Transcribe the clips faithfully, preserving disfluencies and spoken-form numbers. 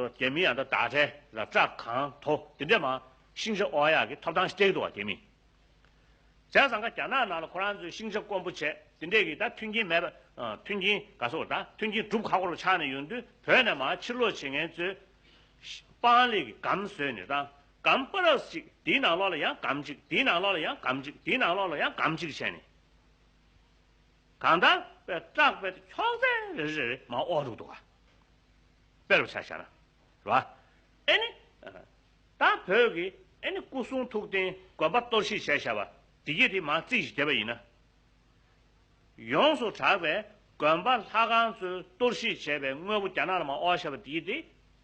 རྒྱ་མིའི་ཡང་ད་བརྡ་ཁྲལ་ལ་སྐྲག་གང་དོ་དེ་འདྲས་མ་ཤིང་ཆ་དབོར་ཡག་གི་ཐོབ་ཐང་ཞིག་སྤྲད་ཀྱི་འདུག་བ། རྒྱ་མིས། བྱས་ཙང་ཀ་རྒྱ་ནག་ནང་ལ་ཁོ་རང་ཚོས་ཤིང་ཆ་དཀོན་པོ་བྱས་དེ་འདྲས་ཀྱི་ད་མཐུན་རྐྱེན་མེད་པ། ཨ། མཐུན་རྐྱེན་ག་སོགས་ད་མཐུན་རྐྱེན་སྒྲུབ་ཁག་པོ་ཆགས་ནས་ཡོང་དུས་བོད་ནས་མར་ཕྱིར་ལོག་བྱེད་མཁན་ཚོས་པང་ལེབ་ཀྱི་སྒམ་བཟོས་ནས་ད་སྒམ་པ་རབས་གཅིག་དེའི་ནང་ལོགས་ལ་ཡང་སྒམ་གཅིག་དེའི་ནང་ལོགས་ལ་ཡང་སྒམ་གཅིག་དེའི་ནང་ལོགས་ལ་ཡང་སྒམ་གཅིག་བྱས་ནས། གང་ལྟར་པའི་སྐྲག་པའི་ཁྱོག་ཚད་རེ་རེ་རེ་མར་དབོར་འདུག་འདུག་ག་དཔེ་རུ་ཆ་བཞག་ན། རེད་བ། ཨེ་ནི། ད་བོད་ཀྱི་ཨེ་ནི་སྐུ་གསུང་ཐུགས་རྟེན་དགོན་པ་གཏོར་བཤིག་བྱས་བཞག་པ་དེ་གྱད་དེ་མར་རྩིས་ཤིག་བསྡད་པ་ཡིན་ན། ཡོངས་སུ་གྲགས་པའི་དགོན་པ་ལྷ་ཁང་ཚོའི་གཏོར་བཤིག་བྱས་པའི་དངོས་པོ་རྒྱ་ནག་ལ་མར་དབོར་བཞག་པ་དེ་གྱད་དེ་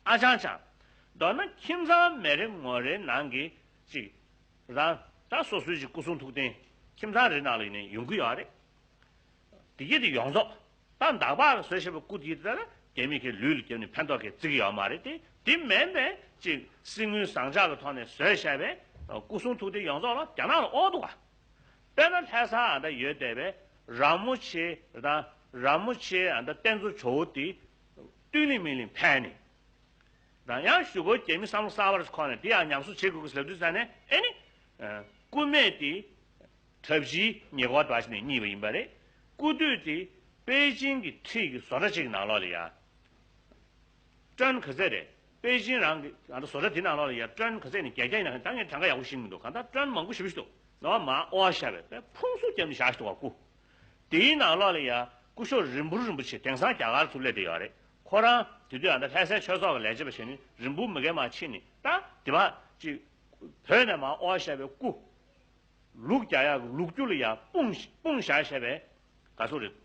ཨ་ཅང་ཅང་། མདོར་ན་ཁྱིམ་ཚང་མི་རེ་ངོ་རེའི་ནང་གི་ཅིག་རང་ད་སོ་སོའི་ཅིག་སྐུ་གསུང་ཐུགས་རྟེན་ཁྱིམ་ཚང་རེའི་ནང་ལ་ཡིན་ནའི་ཡོང་གི་ཡོད་རེད། དེ་གྱད་དེ་ཡོངས་རྫོགས། ད་འདག་པ་ལ་བཟོས་བཞག་པའི་སྐུ་དེ་ལྟར་རྒྱ་མི་གིས་ལུས་ལ་བརྒྱབ་ནས་ཕན་ཐོགས་ཀྱི་བརྩི་གི་ཡོད་མ་རེད་དེ། དེ་མིན་པའི་ཅིག་གསེར་དངུལ་ཟངས་ལྕགས་ཀྱི་ཐོག་ནས་བཟོས་བཞག་པའི་སྐུ་གསུང་ཐུགས་རྟེན་ཡོངས་རྫོགས་ལ་རྒྱ་ནག་ལ་དབོར་འདུག་ག་དཔེར་ན་ལྷ་ས་ཨ་ད་ཡོད་བསྡད་པའི་ར་མོ་ཆེ་དང་ར་མོ་ཆེ་ཨ་ད་རྟེན་གཙོ་ཇོ་བོ་དེ་ཏུས་ལིང་མི་ལིང་ཕན་ནས། དང་ཡང་གཞུག་གུ་རྒྱ་མི་བསམ་བློ་གསར་པ་ཁོ་ནས་དེ་ཡང་ཉམས་གསོ་བྱེད་དགོས་ཀྱི་ཟེར་དུས་ཙ་ནས་ཨེ་ནི། སྐུ་སྨད་དེ་གྲྭ་བཞིའི་ཉེ་འཁོར་འདྲ་ཞིག་ནས་རྙེད་པ་ཡིན་པ་རེད། སྐུ་དུད་དེ་པེ་ཅིང་གི་འཁྲིས་ཀྱི་བཟོ་གྲྭ་གཅིག་ནང་ལོགས་ལ་ཡ། ཀྲོན་ག་ཚད་རེད། པེ་ཅིང་རང་གི་ང་ཚོ་བཟོ་གྲྭ་དེ་ནང་ལོགས་ལ་ཡ་ཀྲོན་ག་ཚད་ནས་བརྒྱ་བརྒྱ་ཡིན་ན་ད་ངས་གྲངས་ཀ་ཡག་པོ་ཤེས་ཀྱི་མི་འདུག་གང་ལྟར་ཀྲོན་མང་པོ་ཞེ་པོ་ཞིག་འདུག་ནོར་བ་མར་དབོར་བཞག་པའི་དཔེ་ཕུང་སུ་བརྒྱབ་ནས་བཞག་ཞིག་འདུག་ག་སྐུ། དེའི་ནང་ལོགས་ལ་ཡ་སྐུ་ཞབས་རིན་སྤུངས་རིན་པོ་ཆེ་དེང་སང་རྒྱ་གར་ཚུར་སླེབས་བསྡད་ཡོད་རེད། ཁོ་རང་དེ་དུས་ཨ་ད་ལྷ་སའི་ཆོས་ཚོགས་ཀྱི་ལས་བྱེད་པ་བྱས་ནས་རིན་སྤུངས་མི་སྒེར་མར་ཕྱིན་ནས་ད་དེ་བ་ཅིག་བོད་ནས་མར་དབོར་བཞག་པའི་སྐུ། ལུག་རྒྱག་ཡག་གི་ལུག་རྒྱུ་ལ་ཡ་སྤུངས་སྤུངས་བཞག་བཞག་པའི་ག་ཚོད་རེད།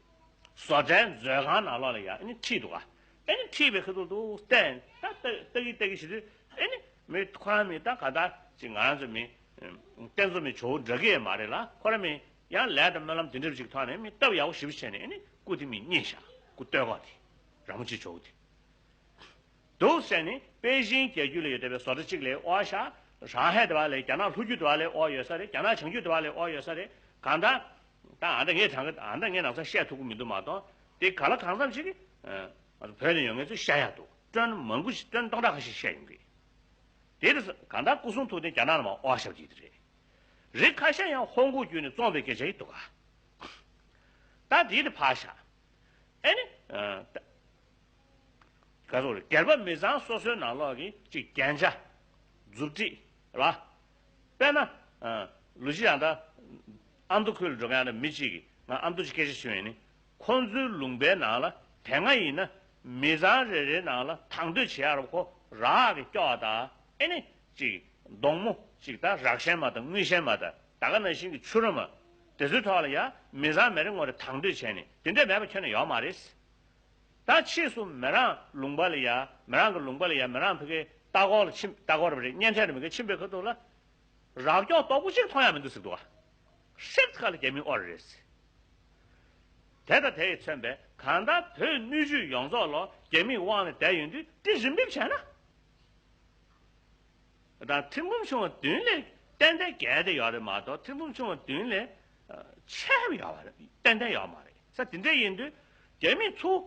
བཟོ་གྲྭའི་མཛོད་ཁང་ནང་ལོགས་ལ་ཡ་ཨ་ནི་ཁྲིད་འདུག་ག་ཨ་ནི་ཁྲིད་པའི་ཁ་ཐུག་ཏུ་བསྟན་ད་ལྟ་ལྟ་གི་ལྟ་གི་བྱེད་དུས་ཨ་ནི་མི་ཁོ་རང་མི་ད་ག་ད་ཅིག་ང་རང་ཚོ་མི་རྟེན་གཙོ་མི་ཇོ་བོ་འདྲ་གི་ཡ་མ་རེད་ལ། ཁོ་རང་མི་ཡང་ལས་དང་སྨོན་ལམ་དེ་འདྲ་ཅིག་ཐོག་ནས་མི་སྟབས་ཡག་པོ་ཞེ་པོ་བྱས་ནས་ཨ་ནི་སྐུ་དེ་མི་རྙེད་བཞག་སྐུ་སྟོད་གོག་དེ་ར་མོ་ཆེ་ཇོ་བོ་དེ། འདུག་ཟེར་ནས་པེ་ཅིང་རྒྱལ་རྒྱུད་ལ་ཡོད་བསྡད་པའི་བཟོ་གྲྭ་གཅིག་ལ་དབོར་ཤག་རང་ཧེ་དེ་བ་ལས་རྒྱ་ནག་ལྷོ་རྒྱུད་དེ་བ་ལས་དབོར་ཡོད་ས་རེད། རྒྱ་ནག་བྱང་རྒྱུད་དེ་བ་ལས་དབོར་ཡོད་ས་རེད། གང་ལྟར་ད་ཨ་འདྲ་ངས་དྲང་གི་ཨ་འདྲ་ངས་ནང་ཚ་བཤད་ཐུབ་ཀྱི་མི་འདུག་མ་གཏོགས་དེ་ག་ལ་གང་འཚམ་ཞིག་གི་ང་ཚོ་བོད་ནས་ཡོང་མཁན་ཚོས་བཤད་ཡག་འདུག་ཀྲོན་མང་པོ་ཞིག་ཀྲོན་སྟོང་ཕྲག་ཁ་ཤས་བཤད་ཡོང་གི། དེ་དེ་གང་ལྟར་སྐུ་གསུང་ཐུགས་རྟེན་རྒྱ་ནག་ལ་མར་དབོར་ཤག་ཅིག་དེ་རེད། རིགས་ཁ་ཤས་ཡང་ཧོང་ཀོང་བརྒྱུད་ནས་བཙོངས་པའི་སྐད་ཆ་ཡིན་འདུག་ག་ད་དེ་དེ་ཕར་བཞག་ཨེ་ནི། ག་ཚོད་རེད། སྒེར་པ་མི་ཚང་སོ་སོའི་ནང་ལོགས་ཀྱི་གཅིག་རྒྱན་ཆ། མཛུབ་དཀྲིས། རེད་བ། དཔེར་ན། ལོ་གཅིག་ཡང་ད། ཨ་མདོ་ཁུལ་ལ་འགྲོ་མཁན་ཡང་ད་མི་གཅིག་གིས་ང་ཨ་མདོ་ཅིག་སྐད་ཆ་ཞུས་ཡིན་ནི། ཁོང་ཚོའི་ལུང་པའི་ནང་ལ་དེ་སྔ་ཡིན་ན་མི་ཚང་རེ་རེའི་ནང་ལ་དང་དོད་བྱེད་ཡག་རུ་ཁོ་རག་གི་སྐྱོགས་དང་ཨེ་ནི་གཅིག་སྡོང་མོ་གཅིག་ད་རག་ཤན་མ་དང་དངུལ་ཤན་མ་དང་ད་ག་ནང་བཞིན་གྱི་ཆུ་ར་མ། དེ་ཚོའི་ཐོག་ལ་ཡ་མི་ཚང་མི་རེ་ངོ་རེ་དང་དོད་བྱས་ནས་དེ་འདྲས་མེད་པ་ཁྱོན་ནས་ཡོད་མ་རེད། ད་ཕྱིས་སུ་མི་རང་ལུང་པ་ལ་ཡ་མི་རང་གི་ལུང་པ་ལ་ཡ་མི་རང་ཕ་གིའི་ལྟ་སྐོར་ལ་ཕྱིན་ལྟ་སྐོར་རེད་པ་རེད་གཉེན་འཕྲད་རེད་མི་གི་ཕྱིན་པའི་ཁ་ཐུག་ལ། རག་སྐྱོགས་རྡོག་པོ་གཅིག་མཐོང་ཡ་མི་འདུག་ཟེར་འདུག་ག་ཧྲིབ་ཁ་ལ་རྒྱ་མིའི་དབོར་རེད། དེ་དང་དེ་ཡིས་མཚོན་པའི་གང་ལྟར་བོད་སྣོད་བཅུད་ཡོངས་རྫོགས་ལོ་རྒྱ་མིའི་དབང་ལ་བསྡད་ཡོང་དུས་དེ་རིམ་འབེབས་བྱས་ན། དང་ཐེར་འབུམ་ཆུང་བ་བདུན་ལས་ཏན་ཏན་བརྒལ་ཏེ་ཡོད་རེད་མ་གཏོགས་ཐེར་འབུམ་ཆུང་བ་བདུན་ལས་ཆེ་བ་ཡོད་པ་རེད་ཏན་ཏན་ཡོད་མ་རེད། ས་དེ་འདྲ་ཡིན་དུས་རྒྱ་མིས་ཚུར་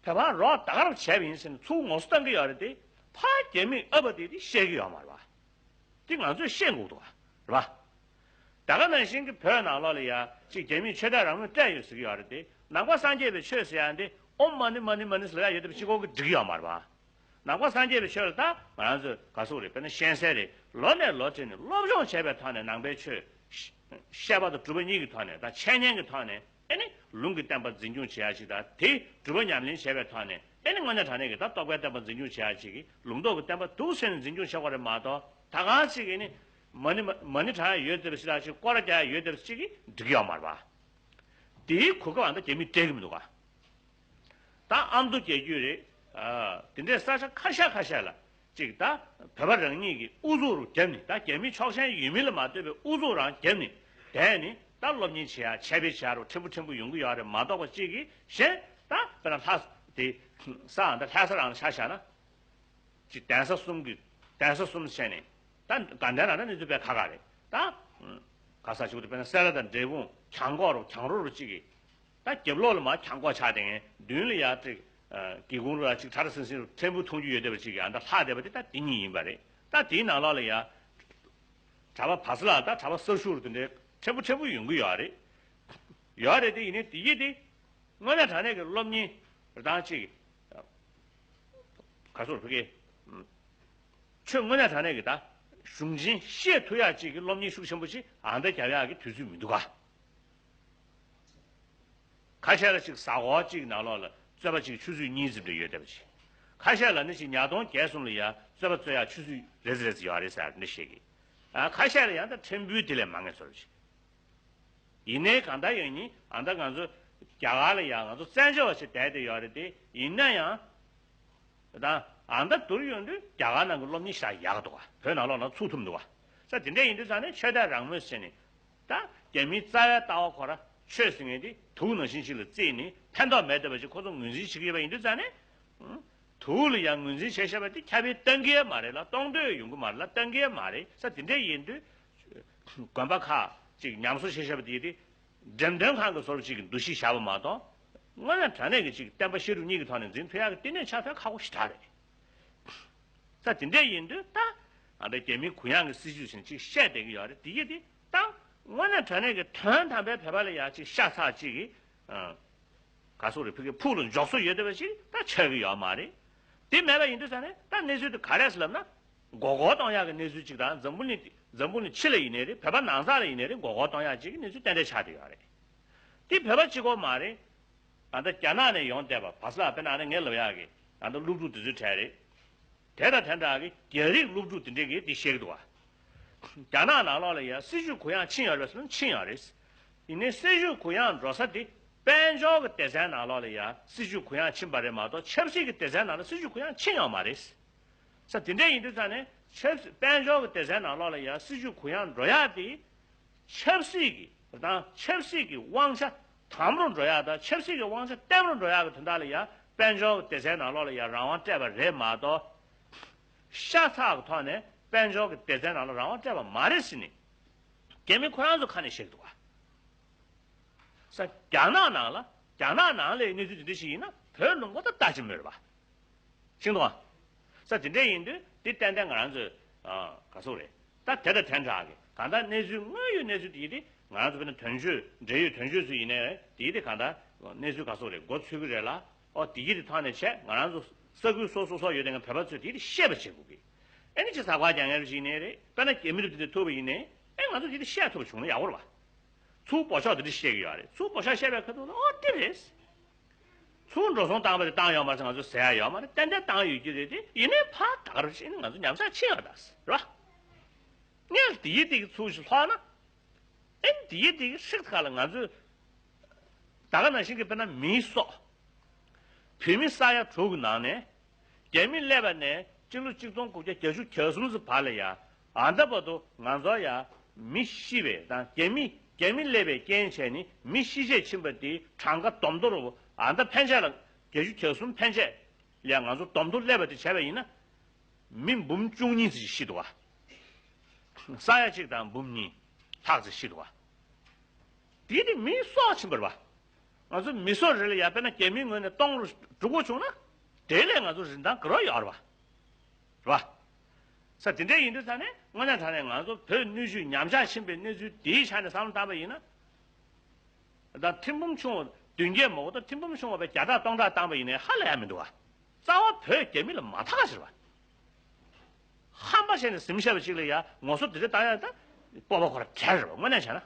བོད་པར་རོགས་ད་ག་རང་བྱས་པ་ཡིན་ཟེར་ནས་ཚུར་ངོ་སོ་བཏང་གི་ཡོད་རེད་དེ་ཕར་རྒྱ་མིས་ཨ་ཕ་དེ་དེ་བཤད་ཀྱི་ཡོད་མ་རེད་བ། དེ་ང་ཚོས་ཤེས་དགོས་འདུག་རེད་བ། ད་ག་ནང་བཞིན་གྱི་བོད་ནང་ལོགས་ལ་ཡ་གཅིག་རྒྱ་མིས་ཆོས་དད་རང་མོས་སྤྲད་ཡོད་ཟེར་གྱི་ཡོད་རེད་དེ་ནང་པ་སངས་རྒྱས་པའི་ཆོས་ཟེར་ཡ་འདི་ཨོཾ་མ་ཎི་མ་ཎི་མ་ཎི་ཟེར་ཡ་ཡོད་དེ་གཅིག་པོ་གིས་འགྲིག་གི་ཡོད་མ་རེད་བ། ནང་པ་སངས་རྒྱས་པའི་ཆོས་ལ་ད་ང་རང་ཚོས་ག་ཟེར་དགོས་རེད་དཔེར་ན་གཤེན་གསལ་རེད་ལོ་ནས་ལོ་བྱས་ནས་སློབ་སྦྱོང་བྱས་པའི་ཐོག་ནས་ནང་པའི་ཆོས་བཤད་པ་དང་སྒྲུབ་པ་གཉིས་ཀྱི་ཐོག་ནས་ད་འཆད་ཉན་གྱི་ཐོག་ནས། ཨེ་ནི་ལུང་གི་བསྟན་པ་འཛིན་སྐྱོང་བྱེད་ཡ་ཅིག་དང་དེ་སྒྲུབ་པ་ཉམས་ལེན་བྱས་པའི་ཐོག་ནས་ཨེ་ནི་དངོས་གནས་དྲང་གནས་ཀྱི་ད་རྟོགས་པའི་བསྟན་པ་འཛིན་སྐྱོང་བྱེད་ཡ་ཅིག་གི་ལུང་རྟོགས་ཀྱི་བསྟན་པ་འདུག་ཟེར་ནས་འཛིན་སྐྱོང་བྱེད་དགོས་རེད་མ་གཏོགས་ད་གང་ཞིག་གིས་ནི་མ་ཎི་མ་མ་ཎི་བགྲང་ཡ་ཡོད་བསྡད་པ་ཞིག་དང་ཅིག་སྐོར་ར་རྒྱག་ཡ་ཡོད་བསྡད་པ་ཞིག་གིས་འགྲིག་གི་ཡོད་མ་རེད་པ། དེའི་གོ་སྐབས་ཨ་ད་རྒྱ་མིས་སྤྲད་ཀྱི་མི་འདུག་ག་ད་ཨ་མདོ་རྒྱལ་རྒྱུད་རེད། ཨ། དེ་འདྲའི་ས་ཆ་ཁ་ཤས་ཁ་ཤས་ལ་ཅིག་ད་བོད་པ་རང་ཉིད་ཀྱི་ཨུ་ཚུགས་རུ་བརྒྱབ་ནས་ད་རྒྱ་མི་ཕྱོགས་ཞེན་ཡོད་མིན་ལ་མ་ལྟོས་པའི་ཨུ་ཚུགས་རང་བརྒྱབ་ནས་བསྡད་ནས་ད་སློབ་གཉེར་བྱེད་ཡ་འཆད་སྤེལ་བྱེད་ཡ་རུ་ཕྲན་བུ་ཕྲན་བུ་ཡོང་གི་ཡོད་རེད་མ་གཏོགས་པ་གཅིག་གིས་གཞན་ད་དཔེར་ན་ལྷ་དེ་ས་ཨ་ད་ལྷ་ས་རང་ལ་ཆ་བཞག་ན། ཅིག་གདན་ས་གསུམ་གྱི་གདན་ས་གསུམ་བྱས་ནས་ད་དགའ་ལྡན་རང་ད་གནས་ཚུལ་དཔེ་ཁག་ཁག་རེད་ད། ག་ས་ཞུ་དེ་དཔེར་ན་སེ་ར་དང་འབྲས་སྤུངས་གྱང་གོག་རུ་གྱང་རོ་རུ་གཅིག་གིས། ད་རྒྱབ་ལོགས་ལ་མར་གྱང་གོག་ཆགས་བསྡད་མཁན་མདུན་ལ་ཡར་ཅིག་ སྒེའུ་ཁུང་ལ་ཅིག་ཁྲ་ཁྲ་སིང་སིང་ཕྲན་བུ་མཐོང་རྒྱུ་ཡོད་བསྡད་པ་ཅིག་གི་ཨ་ད་ལྷག་བསྡད་པ་དེ་ད་དེ་གཉིས་ཡིན་པ་རེད། ད་དེའི་ནང་ལོགས་ལ་ཡ། གྲྭ་པ་བ་སི་ལ་དང་གྲྭ་པ་གསར་ཞུགས་དེ་འདྲའི་ཕྲན་བུ་ཕྲན་བུ་ཡོང་གི་ཡོད་རེད། ཡོད་རེད་དེ་ཡིན་ནའི་དེ་ཡིན་དེ། དངོས་གནས་དྲང་གནས་ཀྱི་སློབ་གཉེར་རེ་སྟངས་གཅིག་ག་སོགས་ཕ་གི། ཆོས་དངོས་གནས་དྲང་གནས་ཀྱི་ད་གཞུང་ཆེན་ཤེས་ཐུབ་ཡག་ཅིག་གི་སློབ་གཉེར་ཤུགས་ཆེན་པོ་ཅིག་ཨ་མདའ་རྒྱབ་ཡག་གི་དུས་ཚོད་མི་འདུག་ག་ཁ་ཤས་ལ་ཅིག་གཟའ་འཁོར་གཅིག་ནང་ལོགས་ལ་རྩོད་པ་ཅིག་ཆུ་ཚོད་གཉིས་ཙམ་རེ་ཡོད་བསྡད་པ་ཅིག་ཁ་ཤས་ལ་ནི་ཅིག་ཉ་སྟོང་བརྒྱད་གསུམ་ལ་ཡ་རྩོད་པ་རྩོད་ཡག་ཆུ་ཚོད་རེ་ཙམ་རེ་ཙམ་ཡོད་རེད་ཟེར་ནི་བཤད་གི་ཨ་ཁ་ཤས་ལ་ཡང་ད་ཕྲན་བུ་དེ་ལས་མང་ངེས་ཚོར་ཅིག་ཡིན་ནའི་གང་ལྟར་ཡང་ནི་ཨ་ད་ང་ཚོ་རྒྱ་གར་ལ་ཡང་ང་ཚོ་བཙན་བྱོལ་བ་ཞིག་བསྡད་བསྡད་ཡོད་རེད་དེ་ཡིན་ན་ཡང་། ད་ཨ་ད་དུར་ཡོང་དུས་རྒྱ་གར་ནང་གི་སློབ་གཉེར་ཤག་ཡག་འདུག་བ། བོད་ནང་ལོགས་ནང་ཚུགས་ཐུབ་འདུག་བ། ས་དེ་འདྲ་ཡིན་དུས་ཙང་ནས་ཆོས་དད་རང་མོས་ཟེར་ནས་ད་རྒྱ་མིའི་རྩ་བའི་ལྟ་བ་ཁོ་ར་ཆོས་ཟེར་མཁན་དེ་དུག་ནང་བཞིན་ཞིག་ལ་བརྩིས་ནས་ཕན་ཐོགས་མེད་བསྡད་པ་ཞིག་ཁོ་ཚོ་ངོས་འཛིན་བྱེད་ཀྱི་ཡོད་པ་ཡིན་དུས་ཙང་ནས་དུག་ལ་ཡང་ངོས་འཛིན་བྱས་བཞག་པ་དེ་ཁྱབ་སྤེལ་གཏོང་གི་ཡོད་མ་རེད་ལ་གཏོང་འདོད་ཡོང་གི་མ་རེད་ལ་གཏོང་གི་ཡོད་མ་རེད། ས་དེ་འདྲ་ཡིན་དུས་དགོན་པ་ཁག་ཅིག་ཉམས་གསོ་བྱས་བཞག་པ་དེ་དེ། འགྲེམས་སྟོན་ཁང་གི་བཟོ་འདྲ་ཅིག་གི་འདུ་ཤེས་བཞག་པ་མ་གཏོགས། དངོས་གནས་དྲང་གནས་ཀྱི་ཅིག་བསྟན་པ་བཤད་སྒྲུབ་གཉིས་ཀྱི་ཐོག་ནས་འཛིན་ཐུབ་ཡག་གི་བསྟི་གནས་ཆགས་ཐུབ་ཁག་པོ་ཞེ་དྲག་རེད། ས་དེ་འདྲ་ཡིན་དུས་ད། ཨ་ད་རྒྱ་མིའི་གུ་ཡངས་ཀྱི་སྲིད་བྱུས་ཟིན་ཅིག་བཤད་བསྡད་ཀྱི་ཡོད་རེད་དེ་ཡིན་དེ་ད། དངོས་གནས་དྲང་གནས་ཀྱི་དོན་དམ་པའི་བོད་པ་ལ་ཡག་ཅིག་ཤ་ཚ་ཅིག་གི་ག་སོག་རེད་ཕ་གི་ཕུགས་ལ་འཇོག་སྲོལ་ཡོད་བསྡད་པ་ཞིག་ད་ཆགས་ཀྱི་ཡོད་མ་རེད། དེ་མེད་པ་ཡིན་དུས་ས་ནས་ད་གནས་ཚུལ་དེ་ག་རེ་ཟེར་ལབ་ན། མགོ་སྐོར་གཏོང་ཡག་གི་གནས་ཚུལ་ཅིག་དང་འཛམ་བུ་གླིང་འཛམ་བུ་གླིང་ཕྱི་ལ་ཡིན་ནའི་རེད་བོད་པ་ནང་ས་ལ་ཡིན་ནའི་རེད་མགོ་སྐོར་གཏོང་ཡག་ཅིག་གི་གནས་ཚུལ་ཏན་ཏན་ཆགས་བསྡད་ཡོད་རེད། དེ་བོད་པ་གཅིག་པོ་མ་རེད། ད་ལྟ་རྒྱ་ནག་ནས་ཡོང་བསྡད་པ་བ་ས་ལ་དཔེར་ན་ནི་ངས་ལབ་ཡག་གི་ད་ལྟ་སློབ་ཕྲུག་དེ་ཚོའི་གྲས་རེད། དེ་དང་དེ་འདྲ་གི་རྒྱ་རིགས་སློབ་ཕྲུག་དེ་འདྲས་ཀྱིས་དེ་བཤད་ཀྱི་འདུག་བ། རྒྱ་ནག་ནང་ལོགས་ལ་ཡ་སྲིད་བྱུས་གུ་ཡངས་ཕྱིན་ཡོད་རེད་ཟེར་ན་ཕྱིན་ཡོད་རེད། ཡིན་ནའི་སྲིད་བྱུས་གུ་ཡངས་འགྲོ་ས་དེ་དཔལ་འབྱོར་གྱི་སྡེ་ཚན་ནང་ལོགས་ལ་ཡ་སྲིད་བྱུས་གུ་ཡངས་ཕྱིན་པ་རེད་མ་གཏོགས་ཆབ་སྲིད་ཀྱི་སྡེ་ཚན་ནང་ལ་སྲིད་བྱུས་གུ་ཡངས་ཕྱིན་ཡོད་མ་རེད། ས་དེ་འདྲ་ཡིན་དུས་ཙང་ནས་ཆབ་སྲིད་དཔལ་འབྱོར་གྱི་སྡེ་ཚན་ནང་ལོགས་ལ་ཡ་སྲིད་བྱུས་གུ་ཡངས་འགྲོ་ཡག་དེ། ཆབ་སྲིད་ཀྱི་དང་ཆབ་སྲིད་ཀྱི་དབང་ཆ་དམ་རུ་འགྲོ་ཡག་དང་ཆབ་སྲིད་ཀྱི་དབང་ཆ་བརྟན་རུ་འགྲོ་ཡག་གི་དོན་དག་ལ་ཡང་དཔལ་འབྱོར་གྱི་སྡེ་ཚན་ནང་ལོགས་ལ་ཡང་རང་དབང་སྤྲད་པ་རེད་མ་གཏོགས། ཤ་ཚ་གི་ཐོག་ནས་དཔལ་འབྱོར་གྱི་སྡེ་ཚན་ནང་ལ་རང་དབང་སྤྲད་པ་མ་རེད་ཟེར་ནས། རྒྱ་མི་ཁོ་རང་ཚོ་ཁ་ནས་བཤད་ཀྱི་འདུག་བ། ས་རྒྱ་ནག་ནང་ལ་རྒྱ་ནག་ནང་ལ་གནས་ཚུལ་དེ་འདྲ་ཞིག་ཡིན་ན་བོད་ལུང་པ་ད་ལྟ་ཅི་མོད་རེད་བ། ཤེས་འདུག་ཨ། ས་དེ་འདྲ་ཡིན་དུས་དེ་ཏན་ཏན་ང་རང་ཚོས་ཨ་ག་ཚོད་རེད། ད་དེ་དང་དེ་འདྲ་གི་གང་ལྟར་གནས་ཚུལ་དངོས་ཡོད་གནས་ཚུལ་དེ་ཡིན་དུས་ང་རང་ཚོ་དཔེར་ན་དོན་གཅོད་འབྲེལ་ཡོད་དོན་གཅོད་ཚོ་ཡིན་ནའི་དེ་ཡིན་དུས་གང་ལྟར་གནས་ཚུལ་ག་ཚོད་རེད་མགོ་ཚོད་ཀྱི་རེད་ལ། ཨོ་དེ་ཡིན་དུས་ཐོག་ནས་བྱས་ང་རང་ཚོ་ས་ཁུལ་སོ་སོ་སོ་ཡོད་དེ་ང་བོད་པ་ཚོས་དེ་ཡིན་དུས་བཤད་པ་བྱེད་དགོས་གི། ཨེ་ནི་ཅི་ཟ་ཁ་རྒྱག་མཁན་རེ་ཞིག་ཡིན་ནའི་རེད་དཔེར་ན་རྒྱ་མི་རུ་དེ་འདྲ་ཐུག་པ་ཡིན་ནའི་ཨེ་ང་ཚོ་དེ་ཡིན་དུས་བཤད་ཐུབ་པ་བྱུང་ན་ཡག་པོ་རེད་བ། ཚུར་འབོད་ཤོག་དེ་འདྲ་བཤད་ཀྱི་ཡོད་རེད་ཚུར་འབོད་ཤོག་བཤད་པའི་ཁ་ཐུག་ལ་ཨོ་དེ་རེད། ཚུར་འགྲོ་སོང་བཏང་བ་དེ་བཏང་ཡོད་མ་རེད་ང་ཚོ་ཟེར་ཡ་ཡོད་མ་རེད་ཏན་ཏན་བཏང་ཡོད་ཀྱི་རེད་དེ་ཡིན་ནའི་ཕར་ད་ག་རེ་བྱས་ནས་ང་ཚོ་ཉམས་ཆག་ཕྱིན་ཡོད་ད་ཟེར་རེད་བ། ངས་དེ་ཡི་དེ་གི་ཚུར་ཞིག་ལྷག་ན། ཨེ་དེ་ཡི་དེ་གི་ཧྲིག་ཐག་ལ་ང་ཚོས་ད་ག་ནང་བཞིན་གྱི་དཔེར་ན་མིའི་སྲོག་བོད་མི་ས་ཡ་དྲུག་གི་ནང་ནས་རྒྱ་མི་སླེབས་པ་ནས་སྤྱི་ལོ་གཅིག་སྟོང་དགུ་བརྒྱ་བརྒྱད་ཅུ་གྱ་གསུམ་ཙམ་བར་ལ་ཡ། ཨ་ད་བར་དུ་ང་ཚོ་ཡ་མི་ཤི་བའི་དང་རྒྱ་མི་རྒྱ་མི་སླེབས་པའི་རྐྱེན་བྱས་ནས་མི་ཤི་རྗེས་ཕྱིན་པ་དེ་གྲངས་ཀ་བསྡོམས་ཐོར་ཨ་ད་ཕན་ཆད་ལ་བརྒྱད་ཅུ་གྱ་གསུམ་ཕན་ཆད་ལ་ང་ཚོ་བསྡོམས་ཐོར་སླེབས་པ་དེ་བྱས་པ་ཡིན་ན་མི་འབུམ་བཅུ་གཉིས་ཙམ་ཤི་འདུག་བ། ས་ཡ་གཅིག་དང་འབུམ་གཉིས་ལྷག་ཙམ་ཤི་འདུག་བ། དེ་དེ་མིའི་སྲོག་ཕྱིན་པ་རེད་བ། ང་ཚོ་མི་སྲོག་རེ་ལ་ཡ་དཔེར་ན་རྒྱ་མིའི་ངོས་ནས་གཏོང་རུ་འགྲོ་དགོས་བྱུང་ན་དེ་ལས་ང་ཚོ་རིན་ཐང་ག་རེ་ཡོད་རེད་བ། རེད་བ། ས་དེ་འདྲ་ཡིན་དུས་ས་ནས་དངོས་གནས་དྲང་གནས་ང་ཚོ་བོད་སྣོད་བཅུད་ཉམས་ཆག་ཕྱིན་པའི་གནས་ཚུལ་དེའི་ཆ་ནས་བསམ་བློ་བཏང་པ་ཡིན་ན། ད་ཐེར་འབུམ་ཆུང་བ་བདུན་བརྒྱད་མ་གཏོགས་ཐེར་འབུམ་ཆུང་བ་བའི་བརྒྱ་ཕྲག་སྟོང་ཕྲག་བཏང་པ་ཡིན་ནའི་ཧ་ལས་ཡ་མི་འདུག་བ། རྩ་བ་བོད་རྒྱ་མི་ལ་མ་ཐག་ཟེར་བ། ཧམ་པ་བྱས་ནས་ཟིམ་བཤད་པ་ཅིག་ལ་ཡ་ངོ་སོ་དེ་འདྲ་བཏང་ཡ་ད་སྤོབས་པ་ཁོ་ར་བྲལ་རེད་བ་དངོས་གནས་བྱས་ན།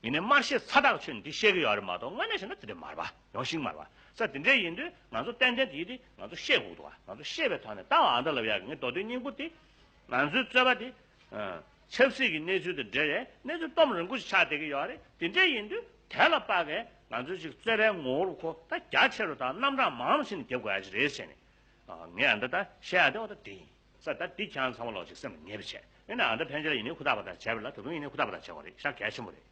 ཡིན་ནའི་དམར་ཤད་ཚ་ཐག་ཆོད་ནས་འདི་བཤད་ཀྱི་ཡོད་རེད་མ་གཏོགས་དངོས་གནས་བྱས་ན་དེ་འདྲ་མ་རེད་བ་ཡོང་ཤིང་མ་རེད་བ་ས་དེ་འདྲ་ཡིན་དུས་ང་ཚོ་ཏན་ཏན་དེ་དེ་ང་ཚོ་བཤད་དགོས་འདུག་བ་ང་ཚོ་བཤད་པའི་ཐོག་ནས་ད་ཨ་འདྲ་ལབ་ཡ་གི་ངའི་མདོ་དོན་སྙིང་པོ་དེ་ང་ཚོའི་རྩོད་པ་དེ། ཆབ་སྲིད་ཀྱི་གནས་ཚུལ་དང་འབྲེལ་བའི་གནས་ཚུལ་སྟོབས་རིང་པོ་ཞིག་ཆགས་བསྡད་ཀྱི་ཡོད་རེད། དེ་འདྲ་ཡིན་དུས་དེ་ལ་དཔག་གིས་ང་ཚོའི་ཅིག་རྩོད་པའི་ངོ་བོ་ཁོ་ད་རྒྱ་ཆེ་རུ་དང་རྣམ་གྲངས་མང་རུ་ཕྱིན་ནས་རྒྱབ་དགོས་ཡ་ཅིག་རེད་ཟེར་ནས། ངས་ཨ་འདྲ་ད་བཤད་ཡ་དེ་འོ་ད་དེ་ཡིན་ས་ད་འདི་ཁྱེད་རང་ཚང་མ་ལོག་ཅིག་སེམས་ལ་ངེས་པ་བྱས་ཨེ་ན་ཨ་འདྲ་ཕན་ཆད་ལ་ཡིན་ནའི་ཧུར་ཐག་པ་ད་བྱས་པ་ལ་ད་དུང་ཡིན་ནའི་ཧུར་ཐག་པ་ད་བྱས་པ་རེད་ཤག་གལ་ཆེན་པོ་རེད།